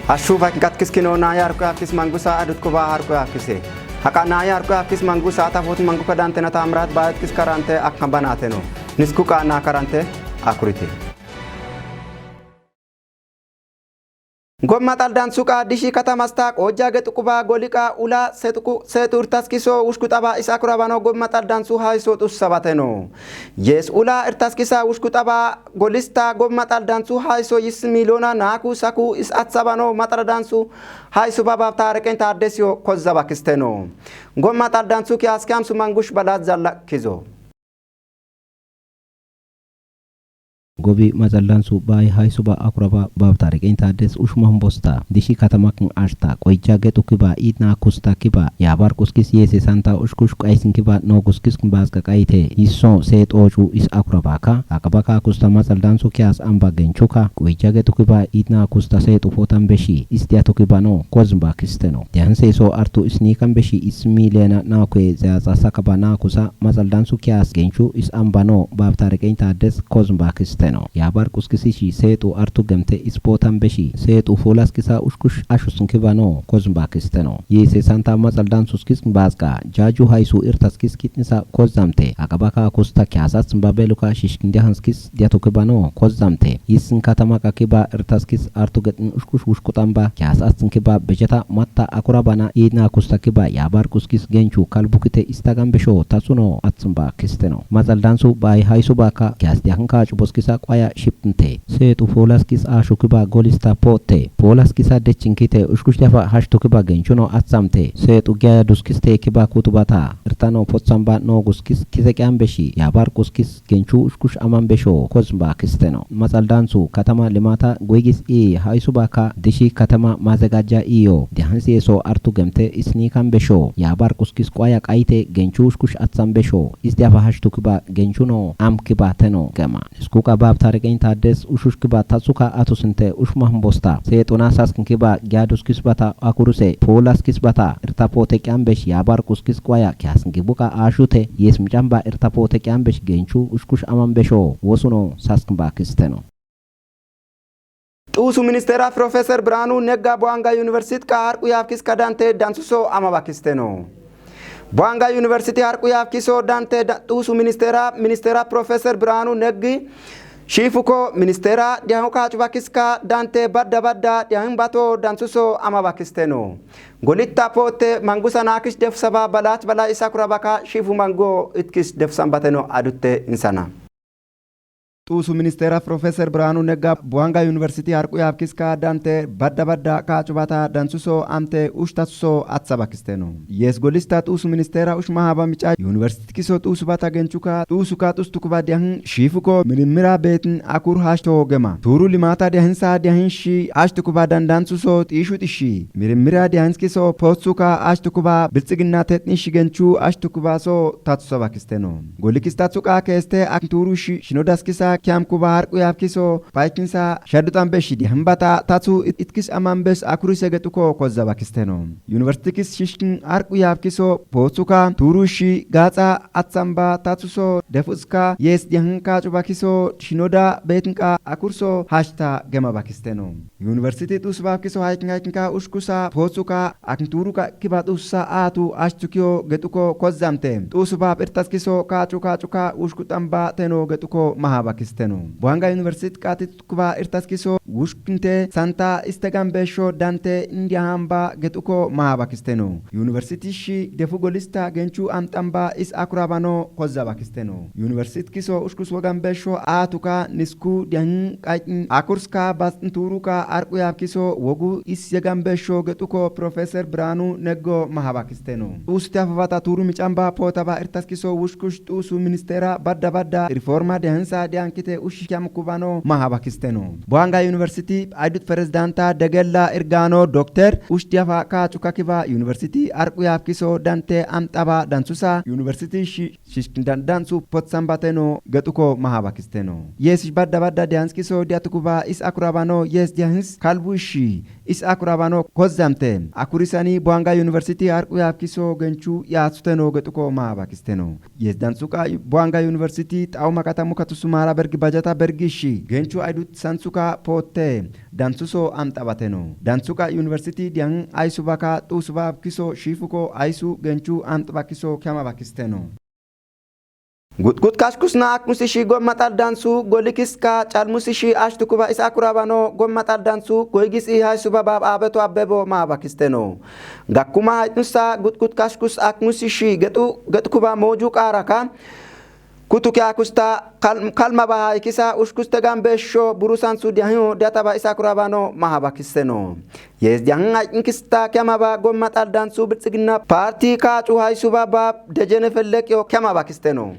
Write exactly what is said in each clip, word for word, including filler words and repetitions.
Ashuufa kinkatkis kino naaya harku yaafkis mangusa adut kuba harku yaafkise. Haqa naaya harku yaafkis mangusa tafut manguka dantena tamrat bayatkis karante akkan banateno. Nisku qaana karante akurite. Gomma xaldan suqa dishi katamasta qojja getukuba goliqa ula setuku setu irtaskiso ushku taba is akurabano gomma xaldan su hayso tus sabateno. Yes ula irtaskisa ushku taba golista gomma xaldan su hayso yis miliyona naku saku is atsabano matradan su hayso baba tareqen taddesiyo kozza bakisteno. Gomma xaldan su kiyaskiyam su mangush balat zalla kizo. Gobi mazallan su bay hayso ba akuraba bab tariqin tades ushma humbosta dishi katamakin ashta qoyja getu kiba idna kusta kiba yabar kuskis yese santa ushkush qaysin kiba no kuskis kimbas ka qayte yisso se tochu is akuraba ka akaba ka kusta mazallan su kiyas amba genchuka qoyja getu kiba idna kusta se tufotan beshi is diatu kiba no kozmba kisteno dian se so artu is nikan beshi is milena na kwe za za sakaba na kusa mazaldan su kiyas genchu is ambano bab tariqin tades kozmba kisteno yabar kuskisi shi setu artu gemte is potan beshi setu folas kisa ushkush ashus kibano kozmba kisteno yese santa mazaldan sus kis baska jaju haysu irtas kis kitnisa kozamte akaba ka kusta kiyasas mbabeluka shishkin dehans kis diatu kibano kozamte yisin katama ka kiba irtas kis artu getin ushkush ushkutan ba kiyasas kiba bejeta matta akurabana idna kusta kiba yabar kuskis genchu kalbukite istagan besho tasuno atsun ba kisteno mazaldan su bay haysu baka kiyas diakan ka chubos kisa qwaya shipnte setu folas kis ashu kiba golista pote folas kisa dechin kite ushkush dafa hashtu kiba genchuno atsamte setu gaya duskiste kiba kutubata irtano potsamba no guskis kise kyan beshi yabar kuskis genchu ushkush aman besho kozmba kisteno mazaldan su katama limata goygis i haysu baka dishi katama mazegajja iyo dihansi eso artu gemte isni kan besho yabar kuskis qwaya qayte genchu ushkush atsan besho is diafa hashtu kiba genchuno am kiba teno gema iskuka bab tariqin tades ushush kiba tatsuka atusinte ushma humbosta se tuna saskin kiba gyadus kisbata akuruse polas kisbata irta pote kyan besh yabar kuskis qwaya kiyas ngibuka ashute yes micamba irta pote kyan besh genchu ushkush aman besho wosuno saskin ba kisteno. Xuusu ministera Professor Branu Negga Boanga University ka harqu yaafkis ka dante dansuso ama bakisteno. Boanga University harqu yaafkiso dante da- xuusu ministera ministera Professor Branu Neggi shifuko ministera diahu ka chubakis ka dante badda badda diahin bato dansuso ama bakisteno. Golitta pote mangusa nakish defsaba balat bala isakura baka shifu mango itkis defsan bateno adutte insana. Xuusu ministera Professor Branu Negga Boanga University harqu yaafkis ka dante badda badda ka chubata dansuso amte ushtatsuso atsa bakisteno. Yes golista xuusu ministera ushma haba mica University kiso xuusu bata genchuka xuusu ka xuusu tukuba diahin shifuko minimmira betin akur hashto gema. Turu limata diahin sa diahin shi hashtukuba dandansuso tishu tishi. Mirimmira dianskiso potsuka ashtukuba biltsigina tetni shigenchu ashtukubaso tatsusa bakisteno. Golikistatsuka keste akturu shi shinodaskisa kiamkuba harqu yaafkiso paykinsa shadutan beshi diambata tatsu it- itkis aman bes akuri segetuko kozza bakisteno. Universitikis shishkin harqu yaafkiso potsuka turu shi gatsa atsamba tatsuso defuska yes dianka cubakiso shinoda betinka akurso hashta gema bakisteno. University tus bafkiso haykin haykinka ushkusa potsuka akin turuka kiba tusa atu ashtukiyo getuko kozamte. Tus baf irtaskiso kachu kachuka ushku tamba teno getuko maha bakisteno. Buanga University kati tukuba irtaskiso ushkinte santa istegan besho dante india hamba getuko maha bakisteno. University shi defu golista genchu amtamba is akurabano kozza bakisteno. University kiso ushkus wagan besho atuka nisku diahin qayqin akurska bas turuka arqu yaafkiso wogu is yagan besho getuko Professor Branu Neggo maha bakisteno. Usti afafata turu micamba potaba irtaskiso ushkush xuusu ministera badda badda reforma diahinsa diankite ushikam kubano maha bakisteno. Buanga University aydut prezidanta degella irgano doktor ush diafa kachu kakiba University arqu yaafkiso dante amtaba dansusa University shi shishkin dandansu potsambateno getuko maha bakisteno. Yes badda badda dianskiso diatukuba is akurabano yes diahins kalbu shi is akurabano kozamte. Akurisani Buanga University arqu yaafkiso genchu yatsuteno getuko maha bakisteno. Yes dansuka Buanga University tauma katamu katusumara ber Bajata bergishi genchu aydut sansuka potte dansuso amxabateno. Dansuka university diyan aysuba ka xusuba kiso shifuko aysu genchu amxaba kiso kama bakisteno. Gutgut kashkusna akmusishi gomma tal dansu golikiska calmusishi ashtukuba is akurabano gomma tal dansu goygis i haysuba bab abeto abebo ma bakisteno. Gakkuma haytnusa gutgut kashkus akmusishi getu getukuba moju qaraka kutuki akusta kal-, kalma baha ikisa ushkuste gambesho burusan su diahiyo diataba isa kurabano maha bakisteno. Yes diahin aynkista kema ba gomma tal dansu biltsigna parti ka cu haysuba bab dejene fellek yo kema bakisteno.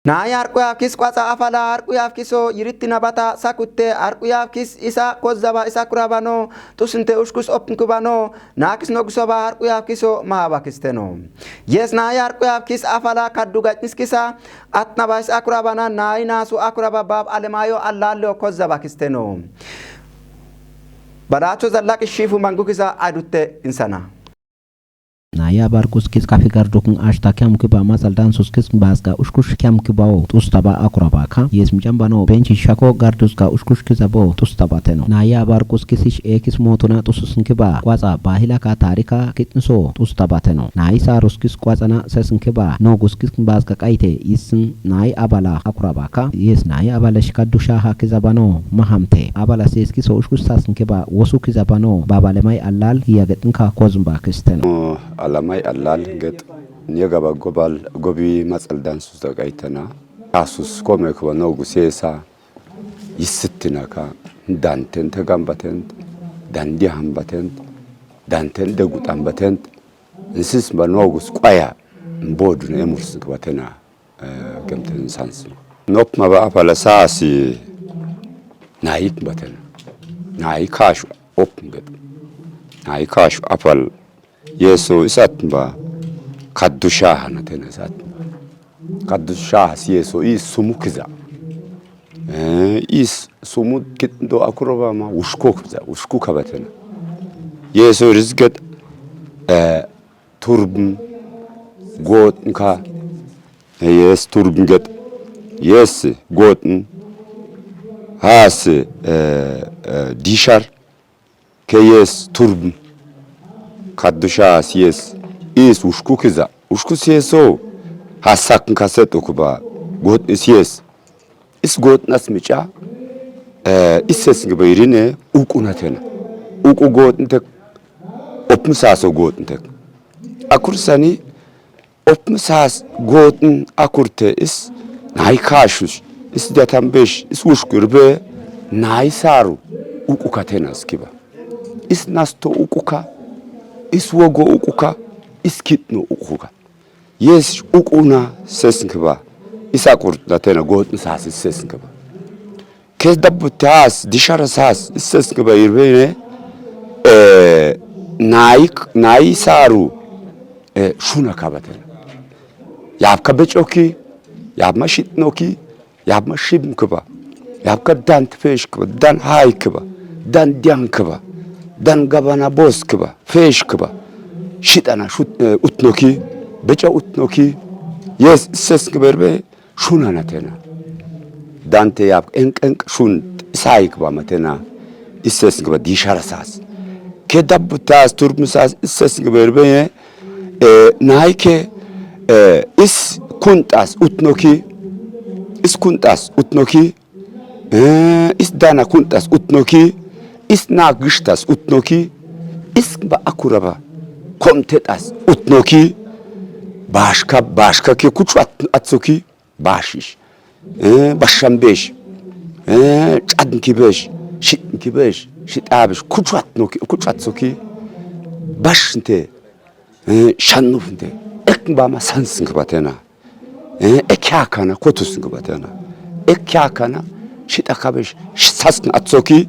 Nayi harqu yafkis qwaxa afala harqu yafkiso yiritti nabata sakutte harqu yafkis isa kozzaba isa kurabano tusinte ushkus opnkubano nakis nogusoba harqu yafkiso maha bakisteno. Yes nayi harqu yafkis afala kaddu gacniskisa atnaba is akurabana nayi nasu akuraba bab alemayo allallo kozza bakisteno. Balacho zallaq shifu mangukisa aydutte insana. Naya barkuskis kafi gardukun ashta kiamkiba masal dansuskis baska ushkush kiamkibao tustaba akurabaka yes micambano benchi shako garduska ushkush kizabo tustabateno. Naya barkuskis ish ekis motuna tususnkiba kwaza bahilaka tarika kitnso tustabateno. Nayi saruskis kwazana sesnkiba noguskis baska qayte isn nayi abala akurabaka yes nayi abala shikadusha hakizabano mahamte abala seskiso ushkush sasnkiba wosu kizabano babalemay allal yagetnka kozn bakisteno. Alamay allal get niye gaba gobal gobi matsal dansu zagaytana asus kome kuba nogu sesa yisittinaka danten tegambatent dandi hambatent danten degutambatent nsis ba nogus qwaya mbodun emurs kubatena. Gemten sans nopma ba afala sasi nayik batena. Nayi kashu opm get nayi kashu afal yeso isatmba kaddu shaha natena isatmba kaddu shaha si yeso is sumu kiza. Eh, is sumu kitndo akurobama ushko kiza ushku kabatena. Yeso rizget eh, turbm gotnka. Yes turbm get yes gotn has eh, eh, dishar ke yes turbm kaddu shas yes is ushku kiza ushku siyeso hasakn kaset ukuba gotn is yes is gotnas mica eh, is sesngi bayrine uqunatena uqu gotntek opm saso gotntek akursani Opm sas gotn akurte is nay kashush is datambesh is wushkurbe nay saru uku katenas kiba. Is nasto ukuka is wogo ukuka is kitno ukuka. Yes ukuna sesnkiba is akurtna tena gotn sas is sesnkiba. Kes dabbu tas dishara sas isses kiba irbene eh, nay nay saru eh, shuna kabatena. Yabka becoki yabma shitnoki yabma shibm kiba yabka dan tfesh kiba dan hay kiba dan dian kiba dan gabana bos kiba fesh kiba shitana shut eh, utnoki beca utnoki yes isses kiba irbe shunana tena. Dante yab enq enq shun sayik ba matena isses ba dishara sas. Ke dabbu tas turgm sas isses ba irbeye e, nayke e, is kuntas utnoki is kuntas utnoki e, is dana kuntas utnoki is na gishtas utnoki is ba akuraba komtetas utnoki bashka bashka ke kuchu at, atsoki bashish, e, bashambesh, e, cadnkibesh, shitnkibesh, shitabesh, kuchatnoki, kuchatsoki, bashinte, e, shannufinte, ekbama sansnk batena, e, ekyakana kotusnk batena, ekyakana shitakabesh, saskn atsoki,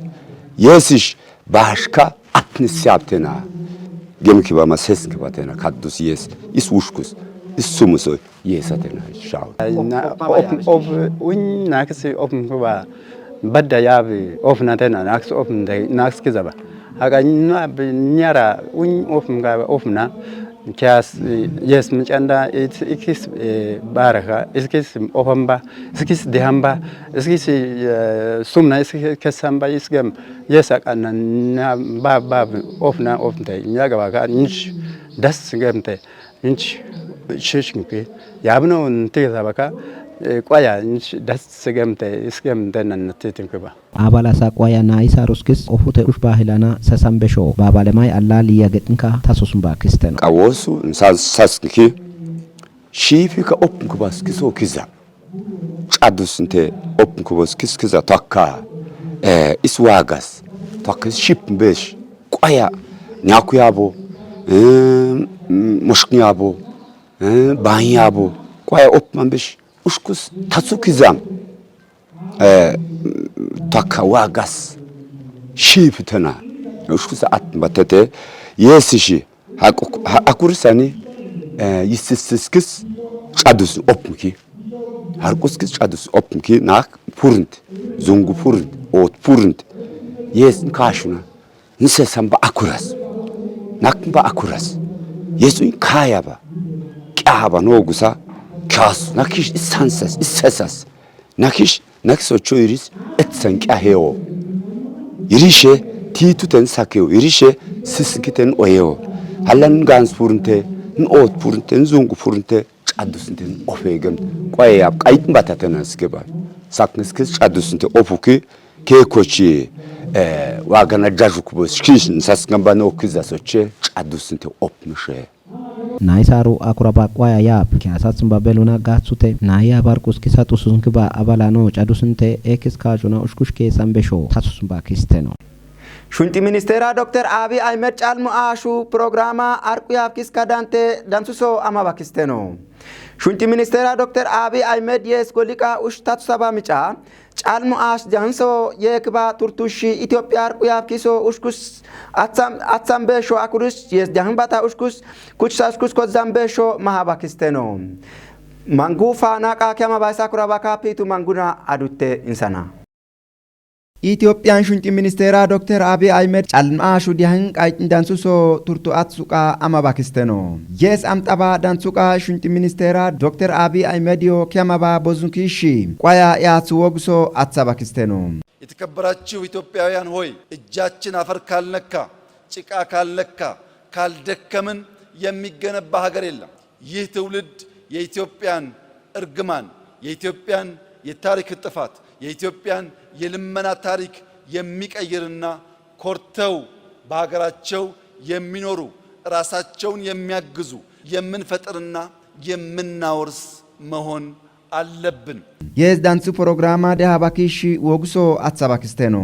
yesish, bashka, atnis yaptena, gemki bama sesnk batena, kaddus yes, is wushkus, is sumusoy, Yes, atena shaw. Na op op win nakisi op kuba badda yabi op na tena nakisi op da nakisi kizaba. Haga na nyara win op ga op na Kiyas, yes, micanda, ikis baraka, ikis ofamba, ikis dihamba, ikis sumna, ikis kesamba, isgem, yes, akana, ba, ba, ofna, ofte, nyagabaka, nch, das gemte, nch, shishki, yabno, ntigabaka, kwaya, nch, das gemte, isgemte, nan, titinkiba. Abalasa kwaya naisa ruskis ofute ush bahilana sasambesho babalemai alla liya getinka tasusumba kisteno. Qawosu nsan saskiki shifika opnkubas kiso kiza. Cadus nte opnkubas kis kiza takka. Eh, is wagas. Takka ship besh. Kwaya nyaku yabo. Eh, moshk yabo. Eh, ban yabo. Kwaya opman besh. Ushkus tasu kizam. Eh, taka wagas shifitena. Ushkusa at batete yesishi. Akurisani, eh, yisiskis cadus opmki. Harkuskis cadus opmki. Nak purnt, zungu purnt, ot purnt. Yes, nkashuna. Nse samba akuras. Nak ba akuras. Yesu in kaya ba. Kya ba no gusa. Kyasu. Nakish isansas, isesas. Nakish, nakiso cho iris, etsan kya heo. Irishe, titu ten sakeo. Irishe, sisinki ten oyeo. Halan gans purunte, n ot purunte, n zungu purunte, cadus nte n ofe gem. Kwa yap, kayt mbata tena skeba. Saknis kis cadus nte ofuki, ke kochi, eh, wagana jajuk bo, shkish, nsas gamba no kiza soche, cadus nte opmishe. Naisaru akuraba kwaya yap, kiasatsimba beluna gatsute, naya barkus kisa tusunkiba abalano, cadusinte, ekis kajuna ushkushke sambesho, tasusumba kisteno. Shunti ministera Doktor Abiy Ahmed calmu ashu programa arku yap kis kadante dansuso ama bakisteno. Shunti ministera Doktor Abiy Ahmed yes golika ush tatusaba mica, calmu ash janso yekba turtushi Ethiopia arku yap kiso ushkus atsam, atsam besho akurus yes jahan bata ushkus kuchsa ushkus kozzam besho maha bakisteno. Mangu fana ka kema baisa kurabaka pitu manguna adutte insana. Ethiopia shunti ministera Doktor Abiy Ahmed calma shu dihan qaytin dansuso turtu atsuqa ama bakisteno. Yes amtaba dansuqa shunti ministera Doktor Abiy Ahmed yo kema ba bozunkishi. Kwaya yatsu wogso atsa bakisteno. የተከበራችሁ ኢትዮጵያውያን ሆይ፣ እጃችን አፈር ካልነካ፣ ጭቃ ካልነካ፣ ካልደከምን የሚገነባ ሀገር የለም። ይህ ትውልድ የኢትዮጵያን እርግማን፣ የኢትዮጵያን የታሪክ ጥፋት፣ የኢትዮጵያን የልመና ታሪክ የሚቀይርና ኮርተው በሀገራቸው የሚኖሩ፣ ራሳቸውን የሚያግዙ የምንፈጥርና የምናወርስ መሆን አለብን። Yes dansu programa de habakishi wogso atsa bakisteno.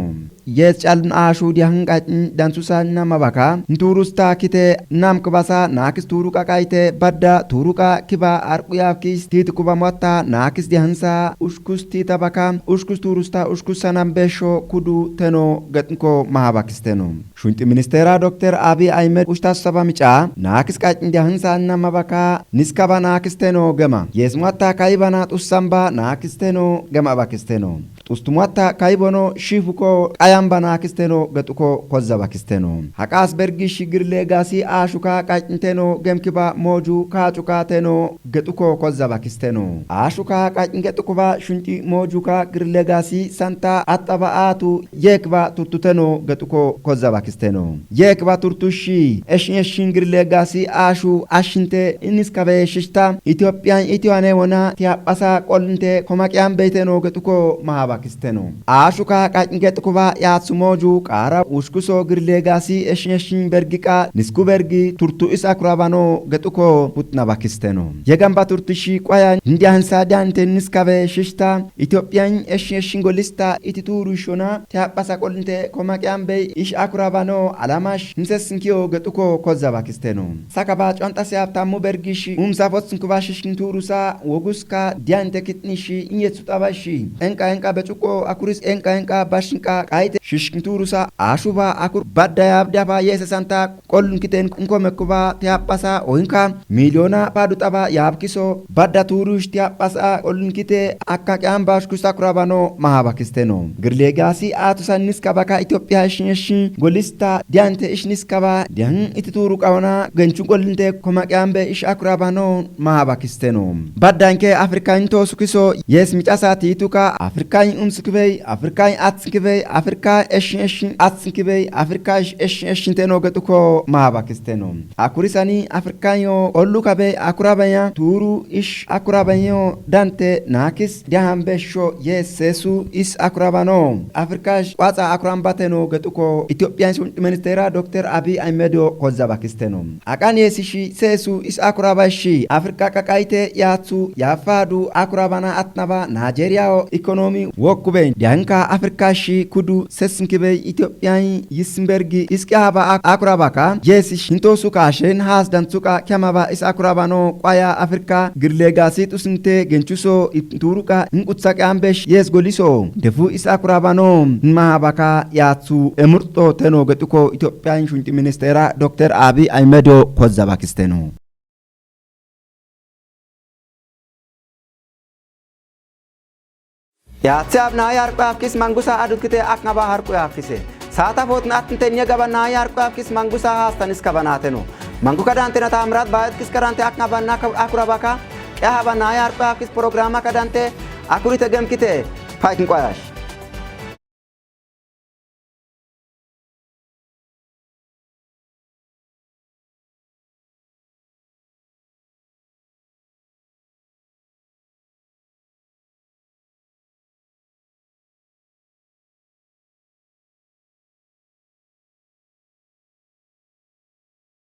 Yes calma ashu dihan qaytin dansusa nama baka. Nturus ta kite nam kbasa nakis turu ka kayte badda turu ka kiba arku yap kis tit kuba motta nakis dihansa ushkus tita baka ushkus turus ta ushkus sanam besho kudu teno gatnko maha bakisteno. Shunti ministera Doktor Abiy Ahmed ushtas saba mica nakis qaytin dihansa nama baka niskaba nakis teno gema. Yes motta kaybana tussamba nakis teno gema bakisteno. Tustumata kaybono shifuko qayamba nakisteno getuko kozza bakisteno. Haqas bergi shigir legasi ashuka qaynteno gemkiba moju ka cukateno getuko kozza bakisteno. Ashuka qaynt getukuba shunti mojuka gir legasi santa ataba atu yekba turtuteno getuko kozza bakisteno. Yekba turtushi eshin eshin gir legasi ashu ashinte iniskabe shishta Ethiopia Ethiopia ne wona tiapasa qolinte komaqiyan beiteno getuko mahabakisteno. Ashuka qaynt getukuba yatsu moju qara ushkuso gir legasi eshin eshin bergiqa nisku bergi turtu is akurabano getuko putna bakisteno. Yegamba turtishi qwaya ndia hansa diante niskabe shishta Ethiopia eshin eshin golista iti turu shona tiapasa qolinte komaqiyan bei ish akurabano alamash nsesinkiyo getuko kozza bakisteno. Sakaba cuanta siyab tammu bergishi umsa fotsin kuba shishkin turusa woguska diante kitnishi inyetsu tabashi enqa enqa becuko akuris enqa enqa bashinqa qayte shishkin tuurusa ashuba akur badda yaabdi afaa yeese santa qollun kiteen nkomekuba tiyaphasa ohinka miliyona baadu xaba yaabkiso badda tuurush tiyaphasa qollun kite akka qiyambash kusa kurabano mahabakisteno. Girlegaasi aatu sannis kabaka Ethiopia ishin ishin golista diante ishnis kaba dian iti tuuru qawana genchu qollinte koma qiyambe ish akurabano mahabakisteno. Baddanke Afrika into sukiso yes micasa tiituka Afrika in umsukibey Afrika in atsikibey Afrika eshin eshin atsikibey Afrika ish eshin eshin teno getuko mahabakisteno. Akurisani Afrika yo ollu kabe akurabaya tuuru ish akurabaya dante nakis diahan besho yes sesu is akurabano. Afrika ish watsa akurambateno getuko Ethiopia sun ministera Dr. Abiy Ahmedo kozabakisteno. Aqan yesishi seesu is akuraba shi Afrika qaqayte yaatsu yaafadu akurabana atnaba Nigeria o ekonomi wokkube dianka Afrika shi kudu sesnkibe Ethiopia yismbergi iski haba ak-, akurabaka yesish hintosu kashen has dantsuka kemaba is akurabano qaya Afrika girlegasi tusinte genchuso turuka inqutsaqe ambesh yes goliso defu is akurabano mahabaka yaatsu emurto teno getuko Ethiopia shunti ministera Dr. Abiy Ahmedo kozabakisteno. Yaatse abna harqu afkis mangusa adukite aknaba harqu afkise. Saata fotna atnte nye gaba na harqu afkis mangusa hastanis kabanateno. Mangu kadante na tamrat baet kis karante aknaba na akurabaka. Kya haba na harqu afkis programa kadante akurite gemkite. Paikin qoyash.